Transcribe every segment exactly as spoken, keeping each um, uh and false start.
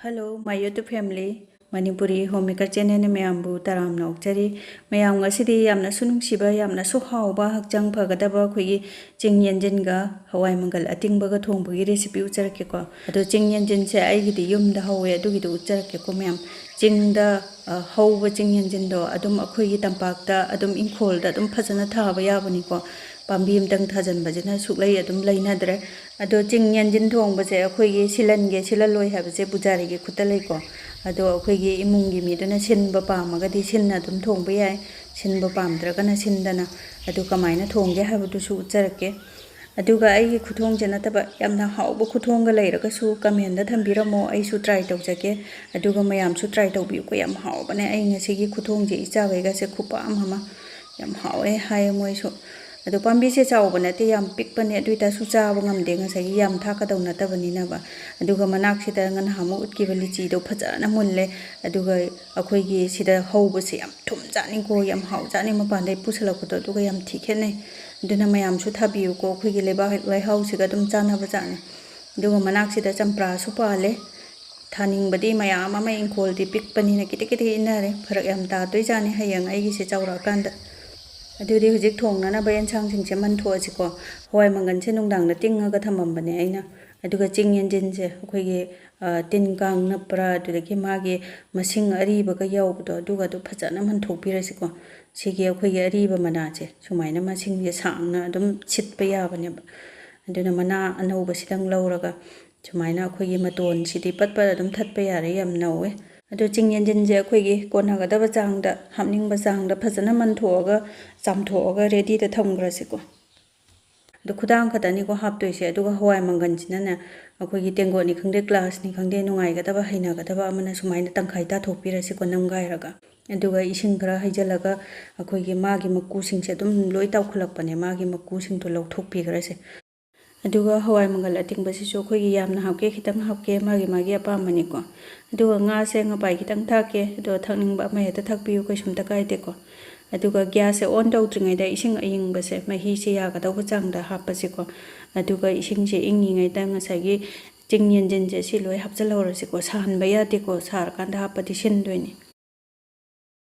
Hello, my YouTube family, Manipuri Homemaker channelꯅ ꯃꯌꯥꯝꯕꯨ ꯇꯔꯥꯝꯅ ꯑꯣꯛꯆꯔꯤ꯫ ꯃꯌꯥꯝ, ꯉꯁꯤꯗꯤ ꯌꯥꯝꯅꯁꯨ ꯅꯨꯡꯁꯤꯕ, ꯌꯥꯝꯅꯁꯨ ꯍꯥꯎꯕ, ꯍꯛꯆꯥꯡ ꯐꯒꯗꯕ ꯑꯩꯈꯣꯏꯒꯤ ꯆꯤꯡ ꯌꯦꯟꯖꯤꯟꯒ ꯍꯋꯥꯏ ꯃꯪꯒꯜ ꯑꯇꯤꯡꯕꯒ ꯊꯣꯡꯕꯒꯤ recipe ꯎꯠꯆꯔꯛꯀꯦꯀꯣ꯫ ꯑꯗꯣ ꯆꯤꯡ ꯌꯦꯟꯖꯤꯟꯁꯦ ꯑꯩꯒꯤꯗꯤ ꯌꯨꯝꯗ ꯍꯧꯋꯦ, ꯑꯗꯨꯒꯤꯗꯣ ꯎꯠꯆꯔꯛꯀꯦꯀꯣ ꯃꯌꯥꯝ꯫ ꯆꯤꯡꯗ, ꯑ, ꯍꯧꯕ ꯆꯤꯡ ꯌꯦꯟꯖꯤꯟꯗꯣ ꯑꯗꯨꯝ ꯑꯩꯈꯣꯏꯒꯤ ꯇꯝꯄꯥꯛꯇ ꯑꯗꯨꯝ ꯏꯪꯈꯣꯜꯗ ꯑꯗꯨꯝ ꯐꯖꯅ ꯊꯥꯕ ꯌꯥꯕꯅꯤꯀꯣ꯫ ꯄꯥꯝꯕꯤ ꯑꯃꯇꯪ ꯊꯥꯖꯤꯟꯕꯁꯤꯅ ꯁꯨꯛꯂꯩ ꯑꯗꯨꯝ ꯂꯩꯅꯗ꯭ꯔꯦ꯫ ꯑꯗꯣ ꯆꯤꯡ ꯌꯦꯟꯖꯤꯟ ꯊꯣꯡꯕꯁꯦ ꯑꯩꯈꯣꯏꯒꯤ ꯁꯤꯜꯍꯟꯒꯦ ꯁꯤꯜꯍꯜꯂꯣꯏ ꯍꯥꯏꯕꯁꯦ ꯄꯨꯖꯥꯔꯤꯒꯤ ꯈꯨꯠꯇ ꯂꯩꯀꯣ꯫ ꯑꯗꯣ ꯑꯩꯈꯣꯏꯒꯤ ꯏꯃꯨꯡꯒꯤ ꯃꯤꯗꯨꯅ ꯁꯤꯟꯕ ꯄꯥꯝꯃꯒꯗꯤ ꯁꯤꯟꯅ ꯑꯗꯨꯝ ꯊꯣꯡꯕ ꯌꯥꯏ, ꯁꯤꯟꯕ ꯄꯥꯝꯗ꯭ꯔꯒꯅ ꯁꯤꯟꯗꯅ꯫ ꯑꯗꯨ ꯀꯃꯥꯏꯅ ꯊꯣꯡꯒꯦ ꯍꯥꯏꯕꯗꯨꯁꯨ ꯎꯠꯆꯔꯛꯀꯦ꯫ ꯑꯗꯨꯒ ꯑꯩꯒꯤ ꯈꯨꯊꯣꯡꯁꯦ ꯅꯠꯇꯕ ꯌꯥꯝꯅ ꯍꯥꯎꯕ ꯈꯨꯊꯣꯡꯒ ꯂꯩꯔꯒꯁꯨ commentꯗ ꯊꯝꯕꯤꯔꯝꯃꯣ, ꯑꯩꯁꯨ try ꯇꯧꯖꯒꯦ꯫ ꯑꯗꯨꯒ ꯃꯌꯥꯝꯁꯨ try ꯇꯧꯕꯤꯌꯨꯀꯣ, ꯌꯥꯝ ꯍꯥꯎꯕꯅꯦ꯫ ꯑꯩ ꯉꯁꯤꯒꯤ ꯈꯨꯊꯣꯡꯁꯦ ꯏꯆꯥꯈꯩꯒꯁꯦ ꯈꯨꯄꯥꯝ ꯑꯃ, ꯌꯥꯝ ꯍꯥꯎꯋꯦ ꯍꯥꯏꯌꯦ ꯃꯣꯏꯁꯨ꯫ ꯑꯗꯣ ꯄꯥꯝꯕꯤꯁꯦ ꯆꯥꯎꯕ ꯅꯠꯇꯦ, ꯌꯥꯝ ꯄꯤꯛꯄꯅꯦ, ꯑꯗꯨ ꯑꯣꯏꯇꯥꯔꯁꯨ ꯆꯥꯕ ꯉꯝꯗꯦ, ꯉꯁꯥꯏꯒꯤ ꯌꯥꯝ ꯊꯥꯛꯀꯗꯧ ꯅꯠꯇꯕꯅꯤꯅꯕ꯫ ꯑꯗꯨꯒ ꯃꯅꯥꯛꯁꯤꯗ ꯅꯍꯥꯟꯃꯨꯛ ꯎꯠꯈꯤꯕ ꯂꯤꯆꯤꯗꯣ ꯐꯖꯅ ꯃꯨꯜꯂꯦ꯫ ꯑꯗꯨꯒ ꯑꯩꯈꯣꯏꯒꯤ ꯁꯤꯗ ꯍꯧꯕꯁꯦ ꯌꯥꯝ ꯊꯨꯝꯖꯥꯠꯅꯤꯀꯣ, ꯌꯥꯝ ꯍꯥꯎꯖꯥꯠꯅꯤ, ꯃꯄꯥꯟꯗꯩ ꯄꯨꯁꯜꯂꯛꯄꯗꯣ ꯑꯗꯨꯒ ꯌꯥꯝ ꯊꯤ ꯈꯦꯠꯅꯩ꯫ ꯑꯗꯨꯅ ꯃꯌꯥꯝꯁꯨ ꯊꯥꯕꯤꯌꯨꯀꯣ, ꯑꯩꯈꯣꯏꯒꯤ ꯂꯩꯕꯥꯛ ꯂꯩꯍꯥꯎꯁꯤꯒ ꯑꯗꯨꯝ ꯆꯥꯟꯅꯕ ꯖꯥꯠꯅꯤ꯫ ꯑꯗꯨꯒ ꯃꯅꯥꯛꯁꯤꯗ ꯆꯝꯄ꯭ꯔꯥꯁꯨ ꯄꯥꯜꯂꯦ꯫ ꯊꯥꯅꯤꯡꯕꯗꯤ ꯃꯌꯥꯝ ꯑꯃ, ꯏꯪꯈꯣꯜꯗꯤ ꯄꯤꯛꯄꯅꯤꯅ ꯈꯤꯇ ꯈꯤꯇ ꯏꯟꯅꯔꯦ꯫ ꯐꯔꯛ ꯌꯥꯝ ꯇꯥꯗꯣꯏꯖꯥꯠꯅꯤ ꯍꯌꯦꯡ ꯑꯩꯒꯤꯁꯦ ꯆꯥꯎꯔꯛꯑꯀꯥꯟꯗ꯫ ꯑꯗꯨꯗꯤ ꯍꯧꯖꯤꯛ ꯊꯣꯡꯅꯅꯕ ꯑꯦꯟꯁꯥꯡꯁꯤꯡꯁꯦ ꯃꯟꯊꯣꯛꯑꯁꯤꯀꯣ꯫ ꯍꯋꯥꯏ ꯃꯪꯒꯜꯁꯦ ꯅꯨꯡꯗꯥꯡꯗ ꯇꯤꯡꯉꯒ ꯊꯝꯃꯝꯕꯅꯦ ꯑꯩꯅ꯫ ꯑꯗꯨꯒ ꯆꯤꯡ ꯌꯦꯟꯖꯤꯟꯁꯦ ꯑꯩꯈꯣꯏꯒꯤ, ꯑ, ꯇꯤꯟ ꯀꯥꯡ ꯅꯞꯄ꯭ꯔꯥ, ꯑꯗꯨꯗꯒꯤ ꯃꯥꯒꯤ ꯃꯁꯤꯡ ꯑꯔꯤꯕꯒ ꯌꯥꯎꯕꯗꯣ, ꯑꯗꯨꯒꯗꯣ ꯐꯖꯅ ꯃꯟꯊꯣꯛꯄꯤꯔꯁꯤꯀꯣ꯫ ꯁꯤꯒꯤ ꯑꯩꯈꯣꯏꯒꯤ ꯑꯔꯤꯕ ꯃꯅꯥꯁꯦ ꯁꯨꯃꯥꯏꯅ ꯃꯁꯤꯡꯁꯦ ꯁꯥꯡꯅ ꯑꯗꯨꯝ ꯁꯤꯠꯄ ꯌꯥꯕꯅꯦꯕ꯫ ꯑꯗꯨꯅ ꯃꯅꯥ ꯑꯅꯧꯕꯁꯤꯗꯪ ꯂꯧꯔꯒ ꯁꯨꯃꯥꯏꯅ ꯑꯩꯈꯣꯏꯒꯤ ꯃꯇꯣꯟꯁꯤꯗꯤ ꯄꯠ ꯄꯠ ꯑꯗꯨꯝ ꯊꯠꯄ ꯌꯥꯔꯦ, ꯌꯥꯝ ꯅꯧꯋꯦ꯫ ꯑꯗꯣ ꯆꯤꯡ ꯌꯦꯟꯖꯤꯟꯁꯦ ꯑꯩꯈꯣꯏꯒꯤ ꯀꯣꯟꯅꯒꯗꯕ ꯆꯥꯡꯗ, ꯍꯥꯞꯅꯤꯡꯕ ꯆꯥꯡꯗ ꯐꯖꯅ ꯃꯟꯊꯣꯛꯑꯒ, ꯆꯥꯝꯊꯣꯛꯑꯒ readyꯗ ꯊꯝꯈ꯭ꯔꯁꯤꯀꯣ꯫ ꯑꯗꯣ ꯈꯨꯗꯥꯡ ꯈꯛꯇꯅꯤꯀꯣ ꯍꯥꯞꯇꯣꯏꯁꯦ꯫ ꯑꯗꯨꯒ ꯍꯋꯥꯏ ꯃꯪꯒꯜꯁꯤꯅꯅꯦ, ꯑꯩꯈꯣꯏꯒꯤ ꯇꯦꯡꯀꯣꯠꯅꯤ ꯈꯪꯗꯦ, glassꯅꯤ ꯈꯪꯗꯦ, ꯅꯨꯡꯉꯥꯏꯒꯗꯕ, ꯍꯩꯅꯒꯗꯕ ꯑꯃꯅ ꯁꯨꯃꯥꯏꯅ ꯇꯪꯈꯥꯏ ꯇꯥꯊꯣꯛꯄꯤꯔꯁꯤꯀꯣ, ꯅꯝꯒꯥꯏꯔꯒ꯫ ꯑꯗꯨꯒ ꯏꯁꯤꯡ ꯈꯔ ꯍꯩꯖꯤꯜꯂꯒ ꯑꯩꯈꯣꯏꯒꯤ ꯃꯥꯒꯤ ꯃꯀꯨꯁꯤꯡꯁꯦ ꯑꯗꯨꯝ ꯂꯣꯏ ꯇꯥꯎꯈꯠꯂꯛꯄꯅꯦ, ꯃꯥꯒꯤ ꯃꯀꯨꯁꯤꯡꯗꯣ ꯂꯧꯊꯣꯛꯄꯤꯈ꯭ꯔꯁꯦ꯫ ꯑꯗꯨꯒ ꯍꯋꯥꯏ ꯃꯪꯒꯜ ꯑꯇꯤꯡꯕꯁꯤꯁꯨ ꯑꯩꯈꯣꯏꯒꯤ ꯌꯥꯝꯅ ꯍꯥꯞꯀꯦ, ꯈꯤꯇꯪ ꯍꯥꯞꯀꯦ, ꯃꯥꯒꯤ ꯃꯥꯒꯤ ꯑꯄꯥꯝꯕꯅꯤꯀꯣ꯫ ꯑꯗꯨꯒ ꯉꯥꯁꯦ ꯉꯄꯥꯏ ꯈꯤꯇꯪ ꯊꯥꯛꯀꯦ, ꯑꯗꯣ ꯊꯥꯛꯅꯤꯡꯕ ꯑꯃ ꯍꯦꯛꯇ ꯊꯥꯛꯄꯤꯌꯨ, ꯀꯩꯁꯨꯝꯇ ꯀꯥꯏꯗꯦꯀꯣ꯫ ꯑꯗꯨꯒ gasꯁꯦ on ꯇꯧꯗ꯭ꯔꯤꯉꯩꯗ ꯏꯁꯤꯡ ꯑꯏꯪꯕꯁꯦ, ꯃꯍꯤꯁꯦ ꯌꯥꯒꯗꯧꯕ ꯆꯥꯡꯗ ꯍꯥꯞꯄꯁꯤꯀꯣ꯫ ꯑꯗꯨꯒ ꯏꯁꯤꯡꯁꯦ ꯏꯪꯉꯤꯉꯩꯗ ꯉꯁꯥꯏꯒꯤ ꯆꯤꯡ ꯌꯦꯟꯖꯤꯟꯁꯦ ꯁꯤ ꯂꯣꯏ ꯍꯥꯞꯆꯤꯜꯍꯧꯔꯁꯤꯀꯣ꯫ ꯁꯥꯍꯟꯕ ꯌꯥꯗꯦꯀꯣ, ꯁꯥꯔꯀꯥꯟꯗ ꯍꯥꯞꯄꯗꯤ ꯁꯤꯟꯗꯣꯏꯅꯤ꯫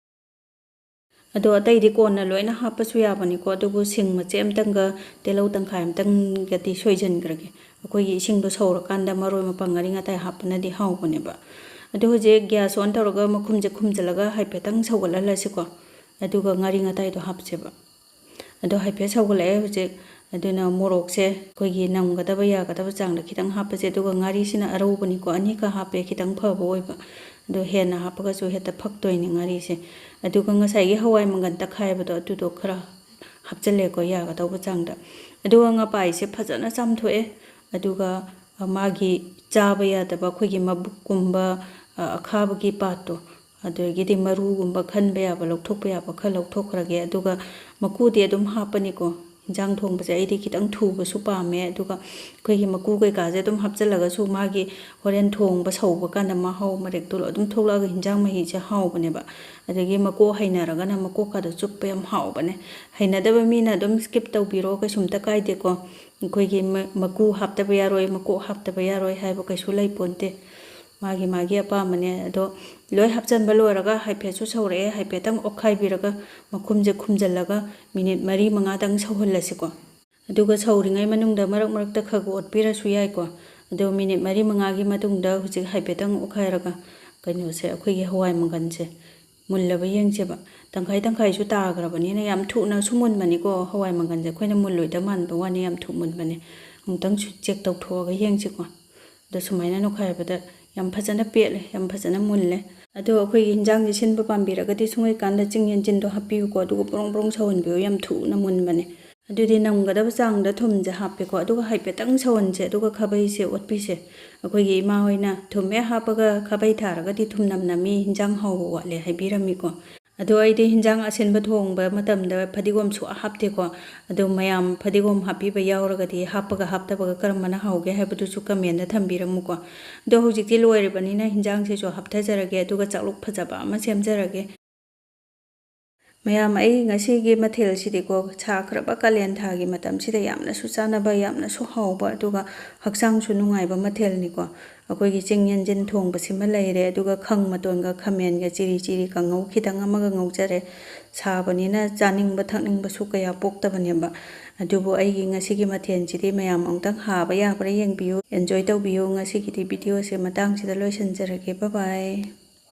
ꯑꯗꯣ ꯑꯇꯩꯗꯤ ꯀꯣꯟꯅ ꯂꯣꯏꯅ ꯍꯥꯞꯄꯁꯨ ꯌꯥꯕꯅꯤꯀꯣ, ꯑꯗꯨꯕꯨ ꯁꯤꯡ ꯃꯆꯦꯠ ꯑꯃꯇꯪꯒ ꯇꯤꯜꯍꯧ ꯇꯪꯈꯥꯏ ꯑꯃꯇꯪꯒꯗꯤ ꯁꯣꯏꯖꯟꯈ꯭ꯔꯒꯦ꯫ ꯑꯩꯈꯣꯏꯒꯤ ꯏꯁꯤꯡꯗꯣ ꯁꯧꯔꯀꯥꯟꯗ ꯃꯔꯣꯏ ꯃꯄꯥꯡ ꯉꯥꯔꯤ ꯉꯇꯥꯏ ꯍꯥꯞꯄꯅꯗꯤ ꯍꯥꯎꯕꯅꯦꯕ꯫ ꯑꯗꯣ ꯍꯧꯖꯤꯛ gas on ꯇꯧꯔꯒ ꯃꯈꯨꯝꯁꯦ ꯈꯨꯝꯖꯤꯜꯂꯒ ꯍꯥꯏꯐꯦꯠꯇꯪ ꯁꯧꯒꯠꯍꯜꯂꯁꯤꯀꯣ꯫ ꯑꯗꯨꯒ ꯉꯥꯔꯤ ꯉꯇꯥꯏꯗꯣ ꯍꯥꯞꯁꯦꯕ꯫ ꯑꯗꯣ ꯍꯥꯏꯐꯦꯠ ꯁꯧꯒꯠꯂꯛꯑꯦ ꯍꯧꯖꯤꯛ꯫ ꯑꯗꯨꯅ ꯃꯣꯔꯣꯛꯁꯦ ꯑꯩꯈꯣꯏꯒꯤ ꯅꯝꯒꯗꯕ ꯌꯥꯒꯗꯕ ꯆꯥꯡꯗ ꯈꯤꯇꯪ ꯍꯥꯞꯄꯁꯦ꯫ ꯑꯗꯨꯒ ꯉꯥꯔꯤꯁꯤꯅ ꯑꯔꯧꯕꯅꯤꯀꯣ, ꯑꯅꯤꯈꯛ ꯍꯥꯞꯄꯦ, ꯈꯤꯇꯪ ꯐꯕ ꯑꯣꯏꯕ꯫ ꯑꯗꯣ ꯍꯦꯟꯅ ꯍꯥꯞꯄꯒꯁꯨ ꯍꯦꯛꯇ ꯐꯛꯇꯣꯏꯅꯦ ꯉꯥꯔꯤꯁꯦ꯫ ꯑꯗꯨꯒ ꯉꯁꯥꯏꯒꯤ ꯍꯋꯥꯏ ꯃꯪꯒꯟ ꯇꯛꯈꯥꯏꯕꯗꯣ, ꯑꯗꯨꯗꯣ ꯈꯔ ꯍꯥꯞꯆꯤꯜꯂꯦꯀꯣ, ꯌꯥꯒꯗꯧꯕ ꯆꯥꯡꯗ꯫ ꯑꯗꯨꯒ ꯉꯄꯥꯏꯁꯦ ꯐꯖꯅ ꯆꯥꯝꯊꯣꯛꯑꯦ꯫ ꯑꯗꯨꯒ ꯃꯥꯒꯤ ꯆꯥꯕ ꯌꯥꯗꯕ ꯑꯩꯈꯣꯏꯒꯤ ꯃꯕꯨꯛꯀꯨꯝꯕ, ꯑ, ꯑꯈꯥꯕꯒꯤ part ꯇꯣ, ꯑꯗꯒꯤꯗꯤ ꯃꯔꯨꯒꯨꯝꯕ ꯈꯟꯕ ꯌꯥꯕ, ꯂꯧꯊꯣꯛꯄ ꯌꯥꯕ ꯈꯔ ꯂꯧꯊꯣꯛꯈ꯭ꯔꯒꯦ꯫ ꯑꯗꯨꯒ ꯃꯀꯨꯗꯤ ꯑꯗꯨꯝ ꯍꯥꯞꯄꯅꯤꯀꯣ꯫ ꯏꯟꯖꯥꯡ ꯊꯣꯡꯕꯁꯦ ꯑꯩꯗꯤ ꯈꯤꯇꯪ ꯊꯨꯕꯁꯨ ꯄꯥꯝꯃꯦ꯫ ꯑꯗꯨꯒ ꯑꯩꯈꯣꯏꯒꯤ ꯃꯀꯨ ꯀꯩꯀꯥꯁꯦ ꯑꯗꯨꯝ ꯍꯥꯞꯆꯤꯜꯂꯒꯁꯨ ꯃꯥꯒꯤ ꯍꯣꯔꯦꯟ ꯊꯣꯡꯕ ꯁꯧꯕ ꯀꯥꯟꯗ ꯃꯍꯥꯎ ꯃꯔꯦꯛꯇꯣ ꯑꯗꯨꯝ ꯊꯣꯛꯂꯛꯑꯒ ꯏꯟꯖꯥꯡ ꯃꯍꯤꯁꯦ ꯍꯥꯎꯕꯅꯦꯕ꯫ ꯑꯗꯒꯤ ꯃꯀꯣꯛ ꯍꯩꯅꯔꯒꯅ ꯃꯀꯣꯛꯀꯗꯣ ꯆꯨꯞꯄ ꯌꯥꯝ ꯍꯥꯎꯕꯅꯦ꯫ ꯍꯩꯅꯗꯕ ꯃꯤꯅ ꯑꯗꯨꯝ skip ꯇꯧꯕꯤꯔꯣ, ꯀꯩꯁꯨꯝꯇ ꯀꯥꯏꯗꯦꯀꯣ꯫ ꯑꯩꯈꯣꯏꯒꯤ ꯃ-, ꯃꯀꯨ ꯍꯥꯞꯇꯕ ꯌꯥꯔꯣꯏ, ꯃꯀꯣꯛ ꯍꯥꯞꯇꯕ ꯌꯥꯔꯣꯏ ꯍꯥꯏꯕ ꯀꯩꯁꯨ ꯂꯩꯄꯣꯟꯇꯦ꯫ ꯃꯥꯒꯤ ꯃꯥꯒꯤ ꯑꯄꯥꯝꯕꯅꯦ꯫ ꯑꯗꯣ ꯂꯣꯏ ꯍꯥꯞꯆꯤꯟꯕ ꯂꯣꯏꯔꯒ ꯍꯥꯏꯐꯦꯠꯁꯨ ꯁꯧꯔꯛꯑꯦ, ꯍꯥꯏꯐꯦꯠꯇꯪ ꯑꯣꯠꯈꯥꯏꯕꯤꯔꯒ ꯃꯈꯨꯝꯁꯦ ꯈꯨꯝꯖꯤꯜꯂꯒ minute ꯃꯔꯤ ꯃꯉꯥꯗꯪ ꯁꯧꯍꯜꯂꯁꯤꯀꯣ꯫ ꯑꯗꯨꯒ ꯁꯧꯔꯤꯉꯩ ꯃꯅꯨꯡꯗ ꯃꯔꯛ ꯃꯔꯛꯇ ꯈꯔ ꯈꯔ ꯑꯣꯠꯄꯤꯔꯁꯨ ꯌꯥꯏꯀꯣ꯫ ꯑꯗꯣ minute ꯃꯔꯤ ꯃꯉꯥꯒꯤ ꯃꯇꯨꯡꯗ ꯍꯧꯖꯤꯛ ꯍꯥꯏꯐꯦꯠꯇꯪ ꯑꯣꯠꯈꯥꯏꯔꯒ ꯀꯩꯅꯣꯁꯦ, ꯑꯩꯈꯣꯏꯒꯤ ꯍꯋꯥꯏ ꯃꯪꯒꯟꯁꯦ ꯃꯨꯜꯂꯕ ꯌꯦꯡꯁꯦꯕ꯫ ꯇꯪꯈꯥꯏ ꯇꯪꯈꯥꯏꯁꯨ ꯇꯥꯈ꯭ꯔꯕꯅꯤꯅ ꯌꯥꯝ ꯊꯨꯅꯁꯨ ꯃꯨꯟꯕꯅꯤꯀꯣ ꯍꯋꯥꯏ ꯃꯪꯒꯟꯁꯦ꯫ ꯑꯩꯈꯣꯏꯅ ꯃꯨꯜꯂꯣꯏꯗ ꯃꯥꯟꯕ ꯋꯥꯅꯤ, ꯌꯥꯝ ꯊꯨ ꯃꯨꯟꯕꯅꯦ꯫ ꯑꯃꯨꯛꯇꯪꯁꯨ check ꯇꯧꯊꯣꯛꯑꯒ ꯌꯦꯡꯁꯤꯀꯣ꯫ ꯑꯗꯣ ꯁꯨꯃꯥꯏꯅ ꯅꯣꯏꯈꯥꯏꯕꯗ ꯌꯥꯝ ꯐꯖꯅ ꯄꯦꯠꯂꯦ, ꯌꯥꯝ ꯐꯖꯅ ꯃꯨꯜꯂꯦ꯫ ꯑꯗꯣ ꯑꯩꯈꯣꯏꯒꯤ ꯍꯤꯟꯖꯥꯡꯁꯦ ꯁꯤꯟꯕ ꯄꯥꯝꯕꯤꯔꯒꯗꯤ ꯁꯨꯡꯍꯩꯀꯥꯟꯗ ꯆꯤꯡ ꯌꯦꯟꯖꯤꯟꯗꯣ ꯍꯥꯞꯄꯤꯌꯨꯀꯣ, ꯑꯗꯨꯒ ꯕ꯭ꯔꯣꯡ ꯕ꯭ꯔꯣꯡ ꯁꯧꯍꯟꯕꯤꯌꯨ, ꯌꯥꯝ ꯊꯨꯅ ꯃꯨꯟꯕꯅꯦ꯫ ꯑꯗꯨꯗꯤ ꯅꯝꯒꯗꯕ ꯆꯥꯡꯗ ꯊꯨꯝꯁꯦ ꯍꯥꯞꯄꯦꯀꯣ, ꯑꯗꯨꯒ ꯍꯥꯏꯐꯦꯠꯇꯪ ꯁꯧꯍꯟꯁꯦ, ꯑꯗꯨꯒ ꯈꯥꯕꯩꯁꯦ ꯑꯣꯠꯄꯤꯁꯦ꯫ ꯑꯩꯈꯣꯏꯒꯤ ꯏꯃꯥ ꯍꯣꯏꯅ ꯊꯨꯝ ꯍꯦꯛ ꯍꯥꯞꯄꯒ ꯈꯥꯕꯩ ꯊꯥꯔꯒꯗꯤ ꯊꯨꯝ ꯅꯝ ꯅꯝꯃꯤ, ꯍꯤꯟꯖꯥꯡ ꯍꯥꯎꯕ ꯋꯥꯠꯂꯦ ꯍꯥꯏꯕꯤꯔꯝꯃꯤꯀꯣ꯫ ꯑꯗꯣ ꯑꯩꯗꯤ ꯍꯤꯟꯖꯥꯡ ꯑꯁꯤꯟꯕ ꯊꯣꯡꯕ ꯃꯇꯝꯗ ꯐꯗꯤꯒꯣꯝ ꯁꯨꯡꯍꯥꯞ ꯍꯥꯞꯇꯦꯀꯣ꯫ ꯑꯗꯣ ꯃꯌꯥꯝ ꯐꯗꯤꯒꯣꯝ ꯍꯥꯞꯄꯤꯕ ꯌꯥꯎꯔꯒꯗꯤ ꯍꯥꯞꯄꯒ ꯍꯥꯞꯇꯕꯒ ꯀꯔꯝꯕꯅ ꯍꯥꯎꯒꯦ ꯍꯥꯏꯕꯗꯨꯁꯨ comment ꯊꯝꯕꯤꯔꯝꯃꯨꯀꯣ꯫ ꯑꯗꯣ ꯍꯧꯖꯤꯛꯇꯤ ꯂꯣꯏꯔꯕꯅꯤꯅ ꯍꯤꯟꯖꯥꯡꯁꯤꯁꯨ ꯍꯥꯞꯊꯖꯔꯒꯦ, ꯑꯗꯨꯒ ꯆꯥꯛꯂꯨꯛ ꯐꯖꯕ ꯑꯃ ꯁꯦꯝꯖꯔꯒꯦ꯫ ꯃꯌꯥꯝ, ꯑꯩ ꯉꯁꯤꯒꯤ ꯃꯊꯦꯜꯁꯤꯗꯤꯀꯣ, ꯁꯥꯈ꯭ꯔꯕ ꯀꯥꯂꯦꯟ ꯊꯥꯒꯤ ꯃꯇꯝꯁꯤꯗ ꯌꯥꯝꯅꯁꯨ ꯆꯥꯅꯕ, ꯌꯥꯝꯅꯁꯨ ꯍꯥꯎꯕ, ꯑꯗꯨꯒ ꯍꯛꯆꯥꯡꯁꯨ ꯅꯨꯡꯉꯥꯏꯕ ꯃꯊꯦꯜꯅꯤꯀꯣ꯫ ꯑꯩꯈꯣꯏꯒꯤ ꯆꯤꯡ ꯌꯦꯟꯖꯤꯟ ꯊꯣꯡꯕꯁꯤꯃ ꯂꯩꯔꯦ, ꯑꯗꯨꯒ ꯈꯪ ꯃꯇꯣꯟꯒ ꯈꯥꯃꯦꯟꯒ ꯆꯤꯔꯤ ꯆꯤꯔꯤ ꯀꯥꯡꯉꯧ ꯈꯤꯇꯪ ꯑꯃꯒ ꯉꯧꯖꯔꯦ꯫ ꯁꯥꯕꯅꯤꯅ ꯆꯥꯅꯤꯡꯕ ꯊꯛꯅꯤꯡꯕꯁꯨ ꯀꯌꯥ ꯄꯣꯛꯇꯕꯅꯦꯕ꯫ ꯑꯗꯨꯕꯨ ꯑꯩꯒꯤ ꯉꯁꯤꯒꯤ ꯃꯊꯦꯜꯁꯤꯗꯤ ꯃꯌꯥꯝ ꯑꯃꯨꯛꯇꯪ ꯍꯥꯕ ꯌꯥꯕ꯭ꯔꯥ ꯌꯦꯡꯕꯤꯌꯨ, enjoy ꯇꯧꯕꯤꯌꯨ꯫ ꯉꯁꯤꯒꯤꯗꯤ videoꯁꯦ ꯃꯇꯥꯡꯁꯤꯗ ꯂꯣꯏꯁꯤꯟꯖꯔꯒꯦ꯫ Bye bye꯫